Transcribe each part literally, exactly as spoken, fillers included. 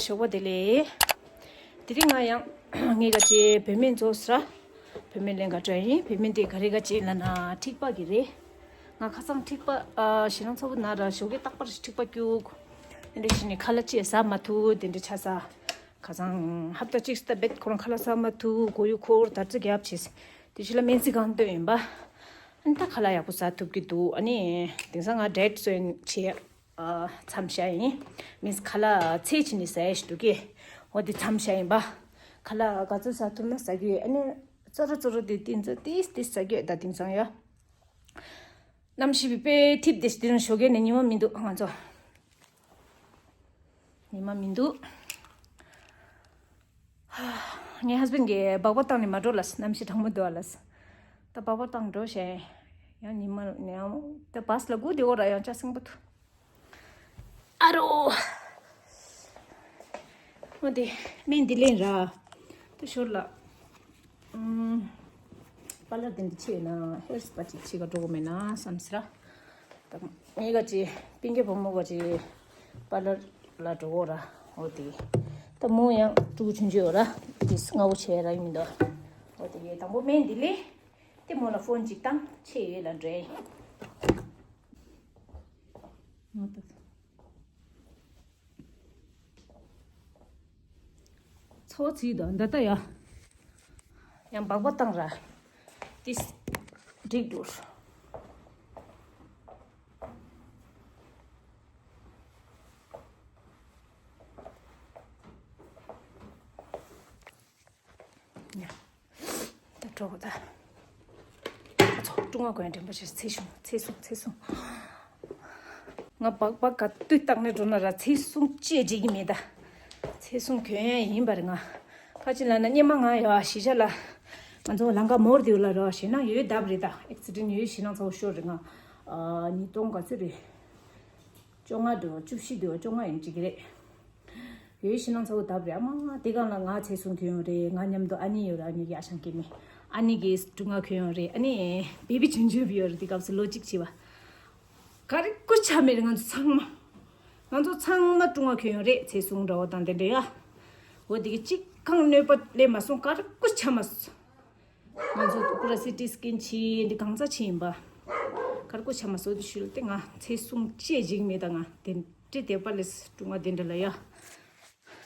ཞོགས་པ་བདེ་ལེགས། དེ་རིང་ང་ཡང་ངས་ག་ཅེ་བོད་སྨན་རྫོགས་སོང་ར། བོད་སྨན་ལེན་ག་འགྲོ་ཡིན། བོད་སྨན་དེ་ག་རེ་ག་ཅེ་ལབ་ན་མཁྲིས་པ་གི་རེད། ང་ཁ་སང་མཁྲིས་པ་ཨ་ཞེ་སྣང་ཚ་པོ་ན་ར། ཞོགས་ཀས་རྟག་པར་མཁྲིས་པ་སྐྱུག་དེ་འདྲ་བྱས་ནས་ཁ་ལག་ཅིག་ཟ་མ་ཐུབ་དེ་འདྲ་ཆགས་ས། ཁ་སང་ཧབ་ཏ་གཅིག་སྟབས་བེད་ཁོ་རང་ཁ་ལག་ཟ་མ་ཐུབ། མགོ་ཡུ་འཁོར་དར་རྩི་རྒྱབ་བྱས། དེ་ཕྱི་ལ་སྨན་རྩིས་ཁང་བཏོན་ཡིན་པ། ཨ་ནི་ད་ཁ་ལག་ཡག་པོ་ཟ་ཐུབ་ཀྱི་འདུག་ཨ་ནི་དེང་སང་ང་ཌའེ་ཊི་བཟོས་བྱས། ཨ་མཚམས་བཞག་ཡིན། མིས་ཁ་ལག་ཚེ་ཕྱི་ནས་ཟ་ཡ་ཞིག་འདུག་གས། འོ་དེ་མཚམས་བཞག་ཡིན་པ། ཁ་ལག་ག་ཚོད་ཟ་ཐུབ་ན་ཟ་གི་ཡོད། ཨ་ནི་ཙོ་ར་ཙོ་ར་དེ་ཏིན་ཙོ་ཏིས་ཏིས་ཟ་གི་ཡོད། ད་དེང་སང་ཡ། གནམ་གཤིས་པའི་ཐིབས་དེ་དེ་རིང་ཞོགས་ཀས་ནས་ཉི་མ་མི་འདུག་ང་ཚོ། ཉི་མ་མི་འདུག་ངའི་ཧ་སི་བེན་གྱིས་སྦག་སྦག་བཏང་ནས་མ་འགྲོ་ལབ། གནམ་གཤིས་གྲང་མོ་འདུག་ཨ་ལབ། ད་སྦག་སྦག་བཏང་འགྲོ་བྱས། ཡང་ཉི་མ་ཡང་ད་བཱས་ལ་སྒུག་བསྡད་ཡོད་ར། ཡང་ལྕགས་སྲིན་པོ་འདུག་ཨ་རོ། འོ་དེ་སྨན་འདི་ལེན་ར། དེ་ཞོར་ལ་ཨུམ། པ་ལར་དེ་འདྲ་ཆེ་ན་ཧེར་སི་པ་ཅིག་ཆེ་ག་འགྲོ་གི་མེད་ན་བསམ་སི་ར། ད་ངས་ག་ཅི་སྤུན་ཀྱག་བུ་མོ་ག་ཅི་པ་ལར་ལ་འགྲོ་གོ་ར། འོ་དེ་ད་མོ་ཡང་ཕྲུ་གུ་ཆུང་ཆུང་ཡོད་ར། དེ་སྔ་བོ་བྱས་ར་ཡིན་མི་འདུག་འོ་དེ་ངས་དང་པོ་སྨན་འདི་ལེན། དེ་མོ་ལ་ཕོན་ཅིག་བཏང་། ཆེ་ཡོད་ལ་འདྲེ། ཚོ་ཚིག་དང་འདི་ལྟ་ཡ། ཡང་སྦག་སྦག་བཏང་ར། ཏིས་འགྲིག་འགྲོ། ཡ། ད་འགྲོ་གོ་ད། ཨ་ཚོ་ཀྲུང་ཨ་གོན་དྲན་པ་ཞིག་ཚེ་ཞུང་ཚེ་སྲུང་ཚེ་སྲུང་། ང་སྦག་སྦག་ག་དུས་བཏང་ནས་འགྲོ་ན་ར་ཚེ་སྲུང་ཅེས་བརྗེད་ཀྱི་མེད་ད། ཚེ་སྲུང་གྱོན་ཡ་ཡིན་པ་རེད་ང་། ཁ་ཅིག་ལ་ན་སྙེ་མ་ང་ཡ་གཞིས་ཆགས་ལ། ང་ཚོ་ལམ་ཁ་མོར་དེ་ལ་ར་ཞེད་སྣང་ཡོད་བསྡད་པ་རེད་ད། ཨེག་སི་ཌེན་ཡོད་ཞེད་སྣང་ཚ་བོ་ཤོར་རེད་ང་། ཨ་ཉིས་སྟོང་ག་ཚོད་རེད། བཅོ་ལྔ་འདུག་བཅུ་བཞི་འདུག་བཅོ་ལྔ་ཡིན་གཅིག་རེད། ཡོད་ཞེད་སྣང་ཚ་བོ་བསྡད་པ་རེད། ཨ་མ་དེ་གང་ལ་ང་ཚེ་སྲུང་གྱོན་ཡོད་རེད། ང་མཉམ་དུ་ཨ་ནེ་ཡོད་ར། ངེད་ཀྱི་ཨ་ཞང་སྐྱེ་དམན་ཨ་ནེ་གིས་སྒྲུང་ང་གྱོན་ཡོད་རེད། ཨ་ནེ་བེ་བི་ཆུང་ཆུང་བི་ཡོད་རེད། དེ་སྐབས་སུ་ལོ་གཅིག་བྱས་པ། ག་རེ་སྐུ་ཆ་མེད་རེད། ང་ཚོ་ཚང་མ། ང་ཚོ་ཚང་མ་སྒྲུང་ང་གྱོན་ཡོད་རེད། ཚེ་སྲུང་འདྲ་བོ་དང་དེ་འདྲ་ཡ། འོ་དེ་གི་གཅིག་གང་གནོད་པ་སླེབས་མ་སོང་། ག་རེ་སྐུ་ཆ་མ་སོང་། ང་ཚོ་པུ་ར་སི་ཊི་སི་ཀེན་བྱས་འདི་གང་ཚ་ཆེ་ཡིན་པ། ཁར་ཀོ་ཆ་མ་སོ་དུ་ཤུལ་ཏེ་ང་ཚེ་སྲུང་ཅེས་འཇིགས་མེད་ད། ང་དེ་འདྲི་དེ་པ་ལས་སྲུང་བ་དེ་འདྲ་ལ་ཡ།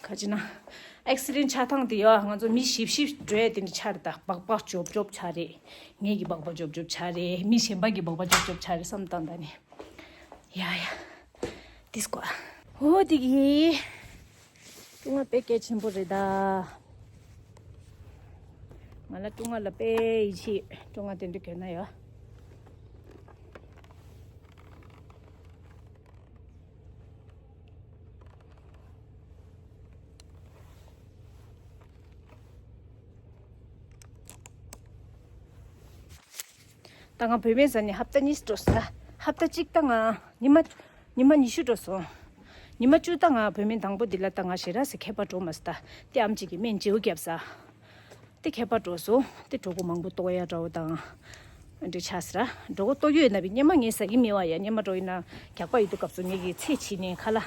ཁ་ཅི་ན། ཨེག་སི་ཌེན་ཆགས་སྟངས་དེ་ཡ་ང་ཚོ་མི་ཞིབ་ཞིབ་འགྲོ་ཡ་དེ་འདྲ་ཆགས་རེད་ད། སྦག་སྦག་ཅོབ་ཅོབ་ཆགས་རེད། ངེད་ཀྱི་སྦག་སྦག་ཅོབ་ཅོབ་ཆགས་རེད། མི་གཞན་པ་གི་སྦག་སྦག་ཅོབ་ཅོབ་ཆགས་རེད་བསམ་སྟངས་ད་ནི། ཡ་ཡ། ཏིས་ཀོ། ཧོ་དེ་གི། ཀྲུང་ང་དཔེ་གལ་ཆེན་པོ་རེད་ད། ང་ལ་ཀྲུང་ང་ལ་དཔེ་ཡིད་ཆེས། ཀྲུང་ང་དེ་འདྲ་གྱོན་ན་ཡོད། ད་ང་བོད་སྨན་ཟ་ནས་ཧབ་ཏ་གཉིས་འགྲོ་སོང་། ཧབ་ཏ་གཅིག་ད་ང་ཉི་མ་ཉི་མ་ཉི་ཤུ་འགྲོ་སོང་། ཉི་མ་བཅུ་ད་ང་བོད་སྨན་དང་པོ་འདི་ལ་ད་ང་ཞེ་དྲག་སེ་ཁྱད་པར་འགྲོ་མ་སོང་ད། དེ་ཨམ་ཅིག་གིས་སྨན་བརྗེ་པོ་བརྒྱབ་ས། དེ་ཁྱད་པར་འགྲོ་སོང་། དེ་གྲོད་ཁོག་མང་པོ་ལྟོགས་ཡ་འདྲ་བོ་དང་། འདྲ་ཆགས་སི་ར། གྲོད་ཁོག་ལྟོགས་ཡོད་ན་བི་སྙེ་མ་ངས་ཟ་གི་མེད་པ་ཡ། སྙེ་མ་འགྲོ་ཡིན་ན་རྒྱགས་པ་ཡོད་དུས་སྐབས་སུ་ངེད་ཀྱིས་ཚེ་ཕྱི་ནས་ཁ་ལག་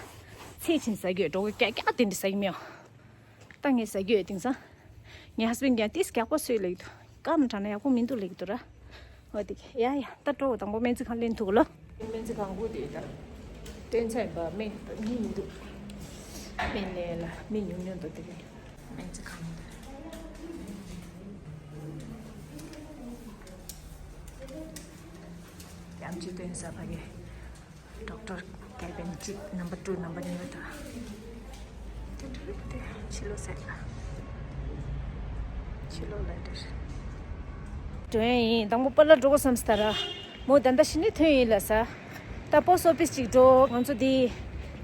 ཚེ་ཕྱིན་ཟ་གི་ཡོད། གྲོད་ཁོག་རྒྱགས་རྒྱགས་དེ་འདྲ་ཟ་གི་མེད་པ། ད་ངས་ཟ་གི་ཡོད་དེང་སང་། ངའི་ཧ་སི་བེན་ཀྱང་ཏིས་རྒྱགས་པ་སོས་ལེགས་འདུག་སྐམ་དྲགས་ན་ཡག་པོ་མི་འདུག་ལེགས་འདུག་ར། འོ་དེ་གི་ཡ་ཡ་ད་སྤྲོ་བོ་དང་པོ་སྨན་རྩིས་ཁང་ལེན་ཐུབ་ལོ། སྨན་རྩིས་ཁང་སྒུག་དེ་ད། སྟོན་ཚར་ཡིན་པ་སྨན་མི་མི་འདུག་སྨན་ལེན་ལ་མི་ཉུང་ཉུང་འདུག་དེ་གི། སྨན་རྩིས་ཁང་། ཡང་ཅི་སྟོན་ས་ཕ་གི། ཌོག་ཊར་ཀེ་བིན་གཅིག་ནམ་བར་ཊུ་ནམ་བར་ཉུང་དང་། དེ་འདྲ་རེད་དེ་ཕྱི་ལོགས་ཟེར་ལ། ཕྱི་ལོགས་ལ་འདྲ་རེད། འགྲོ་ཡ་ཡིན། དང་པོ་པཱ་ལར་འགྲོ་དགོས་བསམ་སྟ་ར། མོ་ད་ལྟ་ཕྱི་ནས་ཐོན་ཡིན་ལ་ས། ད་པོ་སི་ཊི་ཨོ་ཕི་སི་ཅིག་འགྲོ། ང་ཚོ་འདི་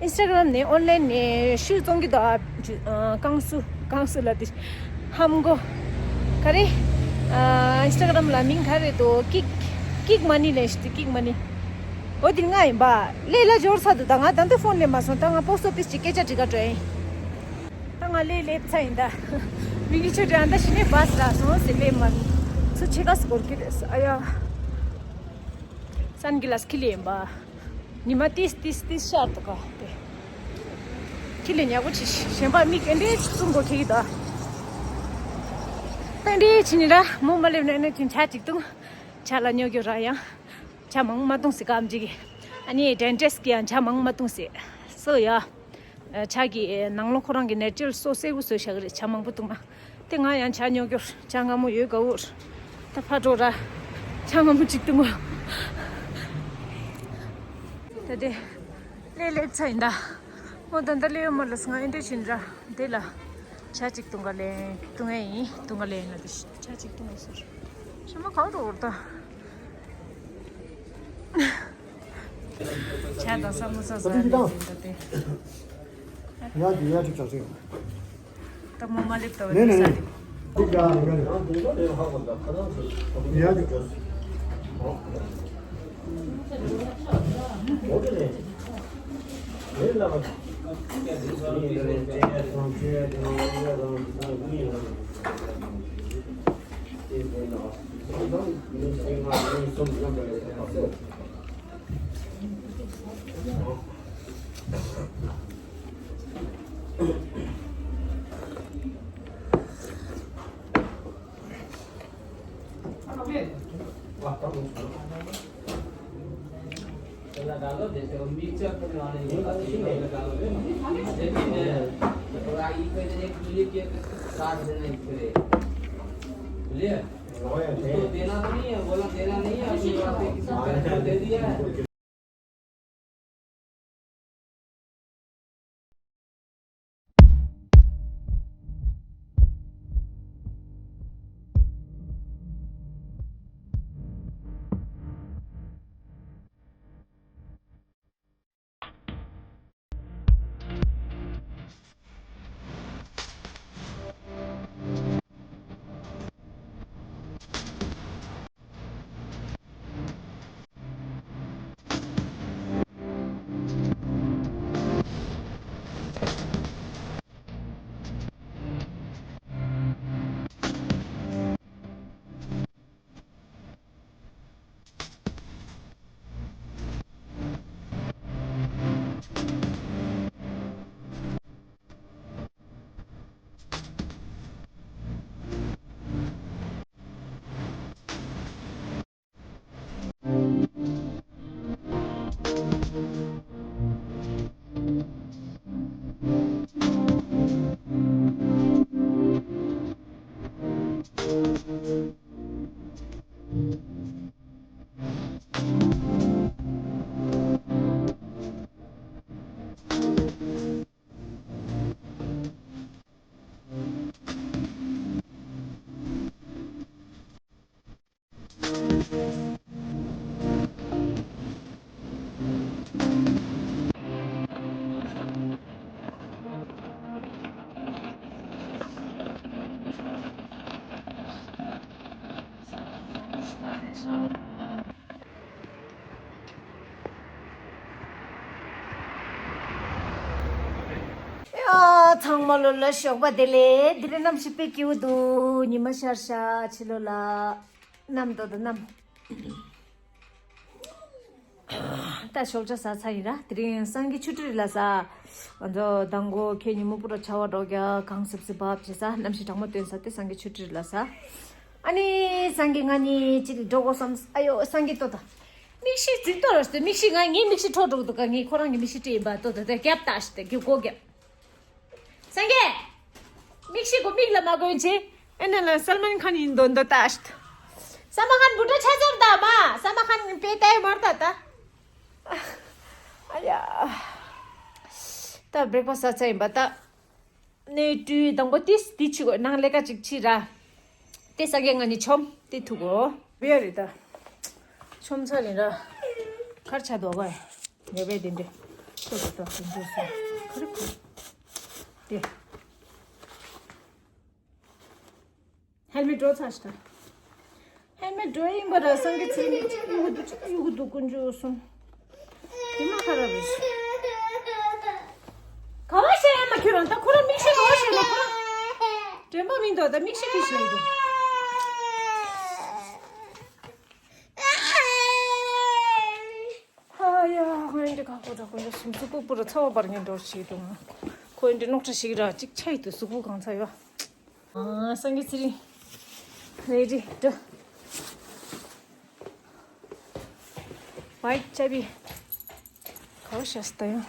ཨིན་སི་ཊ་གྷ་རམ་ནས་ཨོན་ལན་ནས་ཤུ་བཙོང་གི་འདུག་ཨ་ཀང་སུ་ཀང་སུ་ལ་འདི་ཧམ་གོ། ག་རེ། ཨིན་སི་ཊ་གྷ་རམ་ལ་མིང་ག་རེ་འདུག་ཀིག་ཀིག་མ་ནི་ལས་ཤི་ཏི་ཀིག་མ་ནི། འོ་དེ་ང་ཡིན་པ། ལས་ལ་འབྱོར་ཚར་འདུག་ད་ང་ད་ལྟ་ཕོན་ལས་མ་སོང་། ད་ང་པོ་སི་ཊི་ཨོ་ཕི་སི་ཅིག་སྐད་ཆ་འདྲི་ག་འགྲོ་ཡིན། ད་ང་ལས་སླེབས་ཚར་ཡིན་ད། མི་གི་ཆོས་དྲན་ད་ཕྱི་ནས་བཱ་སི་རག་སོང་ཟེར་སླེབས་མ་ནི། ཚུར་ཕྱེད་ཀ་སྐོར་གི་རེད་ཨ་ཡ། སན་གི་ལ་སི་ཁི་ལས་ཡིན་པ། ཉི་མ་ཏིས་ཏིས་ཏིས་ཤར་འདུག་ག་དེ། ཁྱི་ལས་ཉག་པོ་ཆེ་ཞིག་གཞན་པ་མིག་ཨེ་འདྲའི་བཙུམ་དགོས་ཁྱི་ཡིས་ད། ཏན་ཏན་ཕྱི་ཉིན་ར་མོ་མ་སླེབས་ནས་ནས་ཅིང་ཇ་གཅིག་བཏུང་། ཇ་ལ་སྨྱོ་རྒྱུ་ར་ཡང་། ཇ་མང་མ་བཏུང་ཟེར་ག་ཨམ་ཅིག་གིས། ཨ་ནི་ཌེན་ཊིསཊ་གིས་ཡང་ཇ་མང་མ་བཏུང་ཟེར། སོ་ཡ། ཇ་གི་ནང་ལོགས་ཁོ་རང་གི་ནེ་ཅུ་རལ་སོ་སེ་བོ་བཟོས་བཞག་གི་རེད། ཇ་མང་པོ་བཏུང་ན། དེ་ང་ཡང་ཇ་སྨྱོ་རྒྱུར་ཇ་མངར་མོ་ཡོད་དགའ་བོར། ད་ཕར་འགྲོ་ར། ཇ་མངར་མོ་གཅིག་བཏུང་བ། ད་དེ། ལས་ལས་ཚ་ཡིན་ད། མོ་ད་ལྟ་ལས་ཡོད་མ་ལ་སང་ཨེ་འདྲ་བྱིན་ར། དེ་ལ། ཇ་གཅིག་བཏུང་ག་ལེན་བཏུང་ཨེ་ཡིན་བཏུང་ག་ལེན་ལ་དེ་ཇ་གཅིག་བཏུང་ཨེ་ཟེར། ཞི་མ་གང་འགྲོ་བར་ད། ཇ་དང་ས་མོ་ས་ས་ལས་བྱིན་ད་དེ། ཡ་དེ་ཡ་དེ་ཇ་ཟེར། ད་མོ་མ་སླེབས་ད་བ་ནི་ནི་ནི། ས་དེ། དེ་ཡ་ཡ་ཡ་ཡ། ཡ། ཚང་མ་ལོ་ལ་ཞོགས་པ་བདེ་ལེགས། འདི་རེ་གནམ་གཤིས་དཔེ་སྐྱིད་པོ་འདུག་ཉི་མ་ཤར་ཤག་ཕྱི་ལོགས་ལ། གནམ་ཏོག་ཏོ་གནམ། ད་ཞོགས་ཇ་ཟ་ཚར་ཡིན་ར། དེ་རིང་སང་གི་ཆུ་ཊི་རི་ལ་ཟ། ང་ཚོ་མདང་དགོང་ཁྱེད་ཉིན་མོ་པུ་ར་ཆར་པ་འགྲོ་རྒྱ་གངས་སིབ་སིབ་བབས་བྱས་ས་གནམ་གཤིས་གྲང་མོ་བཏོན་ས་དེ་སང་གི་ཆུ་ཊི་རི་ལ་ཟ། ཨ་ནི་སང་གི་ང་གཉིས་གཅིག་འགྲོ་དགོས་བསམ། ཨ་ཡོ་སང་གི་ཏོ་ད། མིག་ཤེལ་འཛིན་ཏོ་ར་ཟེར། མིག་ཤེལ་ང་ངའི་མིག་ཤེལ་འཕྲོག་འགྲོ་གི་འདུག་ག་ངས་ཁོ་རང་གི་མིག་ཤེལ་སྤྲད་ཡིན་པ་ཏོ་ད་ད་རྒྱབ་ལྟ་ཞིག་ད་རྒྱུ་སྒོ་རྒྱབ། སངས་རྒྱས། མིག་ཤེལ་གོ་མིག་ལ་མ་གོན་ཆེ། ཨེ་ན་ལ་སལ་མན་ཁཱན་ཡིན་འདོན་འདོད་ལྟ་ཨ་ཤི། སལ་མན་ཁཱན་བུ་ཏྲ་ཆ་ཚར་ད་མ། སལ་མན་ཁཱན་པེ་ཏའི་མར་ད་ད། ཨ་ཡ། ད་བྷི་རེག་ཕ་སི་ཟ་ཚར་ཡིན་པ་ད། ནས་དུས་དང་པོ་ཏིས་འདི་ཆི་གོ་ནང་ལས་ཀ་ཅིག་ཆི་ར། དེ་ས་གའི་ང་ནི་ཆོམ་དེ་ཐུག་གོ། བེ་རི་ད། ཆོམ་ཚ་ལིན་ར། ཁར་ཆ་དོ་ག་ངེ་བེ་དེ་འདྲེ། ཏོ་ཏོ་ཏོ་དེ་འདྲེ་སོ། ཁ་རི་ཁུ། དེ། ཧེལ་མེ་ཊི་འགྲོ་ཚར་ཤི་ད། ཧེལ་མེ་ཊི་འགྲོ་ཡིན་པ་ར་སང་གི་ཚེ་ནི་གཡུག་གུ་འདུག་གཡུག་གུ་འདུག་ཀུན་འཇུ་སོང་། དེ་མ་ཁ་ར་བེ་ཤི། ག་བ་ཤེས་ཡ་མ་ཁྱོད་རང་ད་ཁོ་རང་མིག་ཤེལ་ག་བ་ཤེས་ན་ཁོ་རང་། དྲན་པ་མི་འདུག་ད་མིག་ཤེལ་ཁྱི་ཤེས་འདུག་ཧ་ཡ། ཧོན་ཏེ་ཁ་ཁོ་ད་ཁོ་ད་སུམ་སུ་པུ་པུ་ར་ཚ་བ་བར་ངན་འགྲོ་ཤེས་འདུག་ང་། ཁོ་འདྲ་རྙོག་དྲ་ཞིག་ར་གཅིག་ཆ་ཡི་དུ་གཟུགས་པོ་གང་ཚ་ཡོད། ཨ་སངས་རྒྱས་ཚེ་རིང་། རེ་རེ་འགྲོ། བའི་ཅ་བི། གའོ་ཤ་སྟ་ཡང་།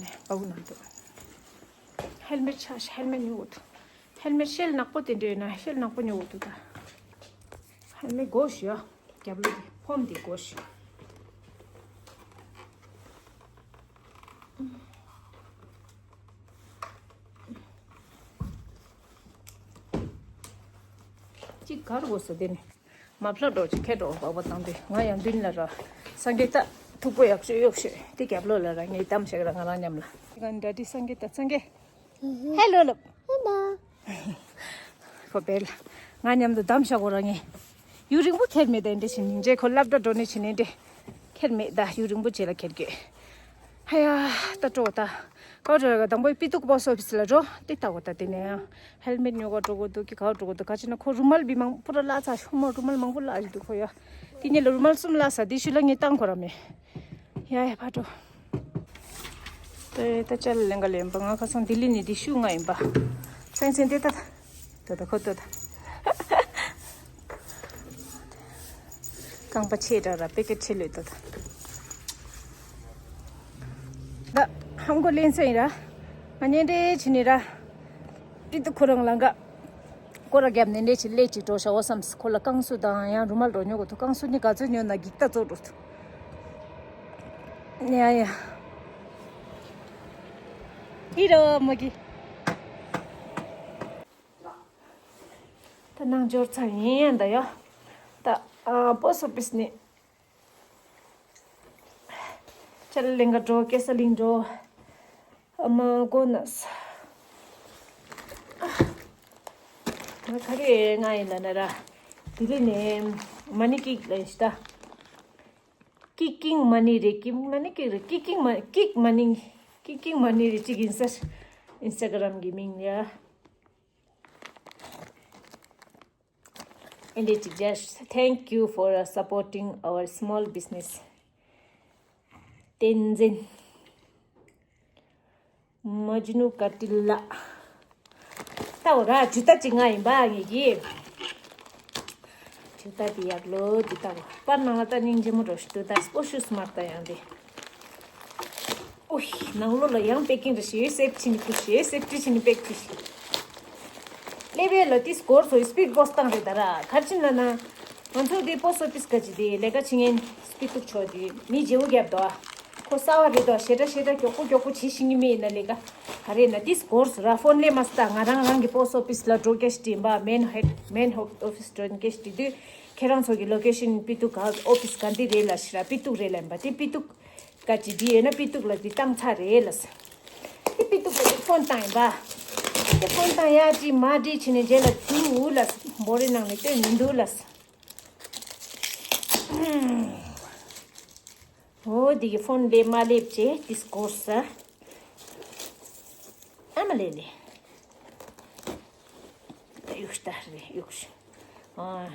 ནས་པའུ་ནང་དུ། ཧེལ་མེད་ཆ་ཤ་ཧེལ་མེད་ཉོ་དུ། ཧེལ་མེད་ཤེལ་ནག་པོ་དེ་འདྲ་ཡོད་ན་ཤེལ་ནག་པོ་ཉོ་དུ་ད། ཧེལ་མེད་གོ་ཤི་ཡ། རྒྱབ་ལོ་དེ་ཕོམ་དེ་གོ་ཤི། གཅིག་གར་དགོས་སོ་དེ་ནི། མ་ཕླ་འགྲོ་ཅིག་ཁེ་འགྲོ་བག་བ་བཏང་དེ་ང་ཡང་མདུན་ལ་ར། སངས་རྒྱས་ད་ཐུག་པོ་ཡག་ཤོས་གཡོག་ཤོས་དེ་རྒྱབ་ལོ་ལ་ར་ངས་གཏམ་བཤད་ར་ང་རང་མཉམ་ལ། ང་འདྲ་དེ་སངས་རྒྱས་ད་སངས་རྒྱས། ཧེ་ལོ་ལབ། ཧེ་ལོ། ཁོ་བེར་ལ། ང་མཉམ་དུ་གཏམ་བཤད་གོ་ར་ངས། ཡུན་རིང་པོ་ཁྱེར་མེད་དེ་འདྲ་ཞིག་སྙིང་རྗེ་ཁོ་སློབ་གྲྭ་འགྲོ་ནས་ཕྱིན་ནས་འདྲ། ཁྱེར་མེད་ད་ཡུན་རིང་པོ་རྗེས་ལ་ཁྱེར་དགོས། ཧ་ཡ། ད་སྤྲོ་ད། ཁོ་འགྲོ་ག་དང་པོའི་པི་ཏུག་པོ་སི་ཨོ་ཕི་སི་ལ་འགྲོ་དེ་ལྟ་གོ་ད་དེ་ནས་ཡང་ཧེལ་མེད་ཉོ་ག་འགྲོ་གོ་འདུག་གི་ག་འགྲོ་གོ་འདུག་ག་ཅི་ན་ཁོ་རུ་མལ་བི་མང་པོ་ར་ལ་ཚ་ཤོ་མོ་རུ་མལ་མང་པོ་ལ་ཞིག་འདུག་ཁོ་ཡ། དེ་ཉིད་ལ་རུ་མལ་གསུམ་ལ་ས་དེ་ཤུ་ལ་ངས་བཏང་ཁོ་ར་མེད། ཡ་ཡ་ཕ་འགྲོ། ད་ད་ཅལ་ལེན་ག་ལེན་པ་ང་ཁ་སང་ལྡི་ལི་ནས་འདི་ཤུ་ང་ཡིན་པ། སེང་སེང་དེ་ད་ད་ད་ད་ཁོ་ད་ད། རྐང་པ་ཆེ་དྲགས་ར་པེ་ཀེ་ཆེ་ལོས་ད་ད། ད་ཧམ་གོ་ལེན་ས་ཡིན་ར། ང་གཉེན་འབྲེལ་བྱེད་ནི་ར། པི་ཏུ་ཁོ་རང་ལང་ག་སྐོར་ར་བརྒྱབ་ནས་ལས་ཅིག་ལས་ཅིག་འགྲོ་ཤ་འོ་བསམས་ཁོ་ལ་རྐང་སུ་དང་ཡང་རུ་མལ་འགྲོ་ཉོ་གོ་ཐུ་རྐང་སུ་ནི་ག་ཚོད་ཉོ་ན་འགྱིག་ད་ཚོ་འགྲོ་ཐུ། ཡ་ཡ། ཨི་རོ་མ་གི། ད་ནང་འབྱོར་ཚར་ཡིན་ཡང་ད་ཡོ། ད་ཨ་པོ་སི་ཨོ་ཕི་སི་ནས་ཅལ་ལེན་ག་འགྲོ་ཀེ་ས་ལིང་འགྲོ། ཨ་མ་གོ་ན་ས། ང་ག་རེ་ང་ཡིན་ལ་ན་ར། ལྡི་ལི་ནས་མ་ནི་ཀིག་ལ་ཡིན་ཤི་ད། ཀིག་ཀིང་མ་ནི་རེད། ཀིག་མ་ནི་ཀིག་རེད། ཀིག་ཀིང་མ་ཀིག་མ་ནི། ཀིག་ཀིང་མ་ནི་རེད་ཅིག་ཡིན་ས། ཨིན་སི་ཊ་གྷ་རམ་གི་མིང་ཡ། ཨེ་འདྲས་ཅིག་རྒྱ། Thank you for supporting our small business. བསྟན་འཛིན། མ་ཇི་ནུ་ཀ་ཏི་ལ། ལྟ་བ་ར་ཇུ་ཏ་ཅིག་ང་ཡིན་པ་ངེད་ཀྱི། ཇུ་ཏ་དེ་ཡག་ལོ་ཇུ་ཏ་བ་པར་ནང་ལ་ལྟ་སྙིང་རྗེ་མོ་འགྲོ་ཞིག་ཏུ་ད་སྤོ་ཤུ་སི་མར་ལྟ་ཡང་དེ། ཨོ་ནང་ལོ་ལ་ཡང་པེ་ཀིང་རེ་ཞེ་སེབ་ཕི་ནི་ཁུ་ཞེ་སེབ་ཕི་ཕི་ནི་པེག་ཕི་ཞེ། ལེ་བེ་ལ་ཏིས་སྐོར་སོ་སྤིད་སྐོར་སྟངས་རེད་ད་ར་གར་ཕྱིན་ལ་ན། ང་ཚོ་དེ་པོ་སོ་ཕིས་ག་ཅི་དེ་ལས་ཀ་བྱེད་མཁན་སྤི་ཏུག་ཆོ་དེ་མི་རྗེ་བོ་རྒྱབ་དོ། ཁོ་གསར་བ་རེད་དོ་ཞེ་དྲག་ཞེ་དྲག་མགྱོགས་པོ་མགྱོགས་པོ་བྱེད་ཤེས་ཀྱི་མེད་ན་ལས་ཀ་ག་རེད་ན་ཏིས་སྐོར་སོ་ར་ཕོན་ལས་མ་སྟ་ང་རང་རང་གི་པོ་སོ་ཕིས་ལ་འགྲོ་སྐད་ཞིག་དྲན་པ་མེན་ཧེད་མེན་ཧོབ་ཨོ་ཕིས་འགྲོ་སྐད་ཞིག་དྲན་དུས་ཁྱེད་རང་ཚོ་གི་ལོ་ཀེ་ཤན་སྤི་ཏུག་ག་ཨོ་ཕིས་ག་འདི་རེད་ལ་ཤི་ར་སྤི་ཏུག་རེད་ལ་ཡིན་པ་དེ་སྤི་ཏུག་ག་ཅི་འདི་ཡོད་ན་པི་ཏུག་ལ་འདི་བཏང་ཚར་རེད་ལ་ཟེར། དེ་པི་ཏུག་ལ་འདི་ཕོན་བཏང་ཡིན་པ། དེ་ཕོན་བཏང་ཡ་ཅི་མ་འདྲི་བྱས་ནས་རྗེས་ལ་འདུག་ལ་ཟེར། འབོ་རི་ནང་ནས་སྟོན་མི་འདུག་ལ་ཟེར། འོ་འདི་གི་ཕོན་ལས་མ་སླེབས་བྱས་དེ་སྐོར་ས། ཨ་མ་ལེ་ལེ། ད་གཡུག་ཤི་ད་རེད་གཡུག་ཤི། ཨ།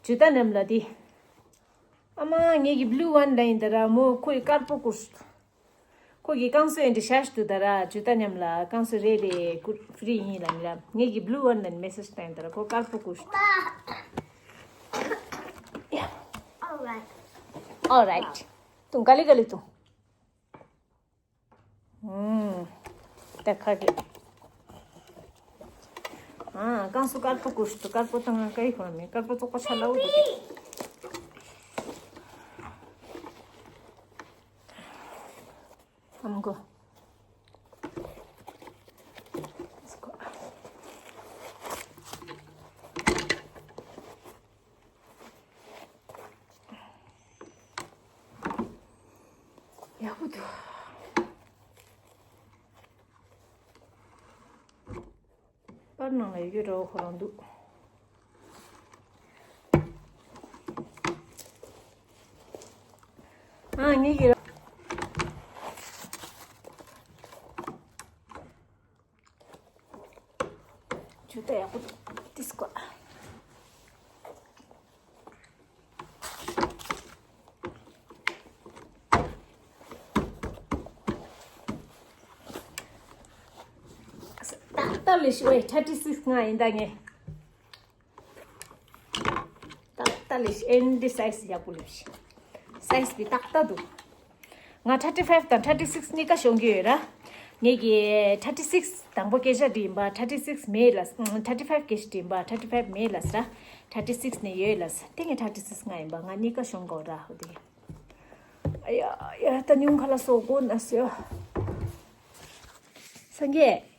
ཇུ་ཏ་ནམ་ལ་དེ། ཨ་མ་ངེད་ཀྱི་བླུ་ཝན་ལ་ཡིན་ད་ར་མོ་ཁོའི་དཀར་པོ་བསྐུར། ཁོ་གི་རྐང་སོ་ཨེ་འདྲི་ཤ་ཞིག་ཏུ་ད་ར་ཇུ་ཏ་མཉམ་ལ་རྐང་སོ་རེ་རེ་བསྐུར་ཧྥི་རི་ཡིན་ལ་ནི་ར་ངེད་ཀྱི་བླུ་ཝན་ལ་ནི་མེ་སེ་ཇི་བཏང་ཡིན་ད་ར་ཁོ་དཀར་པོ་བསྐུར་ཞིག་ཏུ། All right. All right. ཏུང་ག་ལི་ག་ལི་ཏུང་། ཨུམ། ད་ཁ་གི། ཨ། རྐང་སོ་དཀར་པོ་བསྐུར་ཞིག་ཏུ་དཀར་པོ་དང་ང་ཀའི་ཁོ་མེ་དཀར་པོ་བཙོག་པ་ཆ་ལ་འུ་དུ་གི། ཨམ་གོ། ཡག་པོ་འདུག་པར་ནང་ལ་ཡོད་རྒྱུ་འདྲ་བོ་ཁོ་རང་འདུག་ཨ་ངེད་ཀྱི་ཇུ་ཏ་ཡག་པོ་འདུག་ཏིས་ཀོ། ལས་ཤི་ཝེ་ཐར་ཊི་སིགས་ང་ཡིན་ད་ངས། ཏག་ཏག་ལས་ཤི་ཨེན་ཌི་སའི་ཛི་ཡག་པོ་ལས་ཤི། སའི་ཛི་བི་ཏག་ཏག་འདུག་ང་ཐར་ཊི་ཕའིབ་དང་ཐར་ཊི་སིགས་གཉིས་ཀ་ཤོང་གི་ཡོད་ར། ངེད་ཀྱི་ཐར་ཊི་སིགས་དང་པོ་སྐད་ཆ་དྲིས་ཡིན་པ། ཐར་ཊི་སིགས་མེད་ལ། ཐར་ཊི་ཕའིབ་སྐད་ཆ་དྲིས་ཡིན་པ། ཐར་ཊི་ཕའིབ་མེད་ལ་ས། ཐར་ཊི་སིགས་ནས་ཡོད་ལ་ས། དེ་ངས་ཐར་ཊི་སིགས་ང་ཡིན་པ། ང་གཉིས་ཀ་ཤོང་དགོས་ར་འོ་དེ། ཨ་ཡ་ཡ་ད་ཉུང་ཁ་ལ་སོགས་གོ་ན་སོ། སངས་རྒྱས།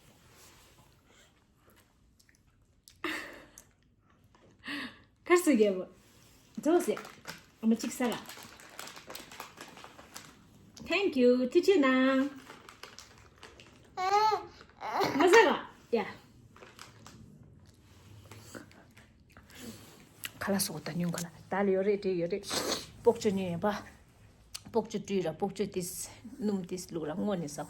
གར་སོང་རྒྱལ་པོ། རྫོགས་ཟེར། ཨ་མ་གཅིག་ཟ་ལ། Thank you. ཐུགས་རྗེ་གནང་། མ་ཟ་ལ། ཡ། ཁ་ལག་སོགས་ད་ཉུང་ཁ་ལག་ད་ལ་ཡོད་རེད་དེ་ཡོད་རེད། སྤོག་ཆུ་ཉོས་ཡིན་པ། སྤོག་ཆུ་བཀྲུས་ར་སྤོག་ཆུ་ཏིས་སྣུམ་ཏིས་བླུགས་ར་སྔོ་ནས་ཟ།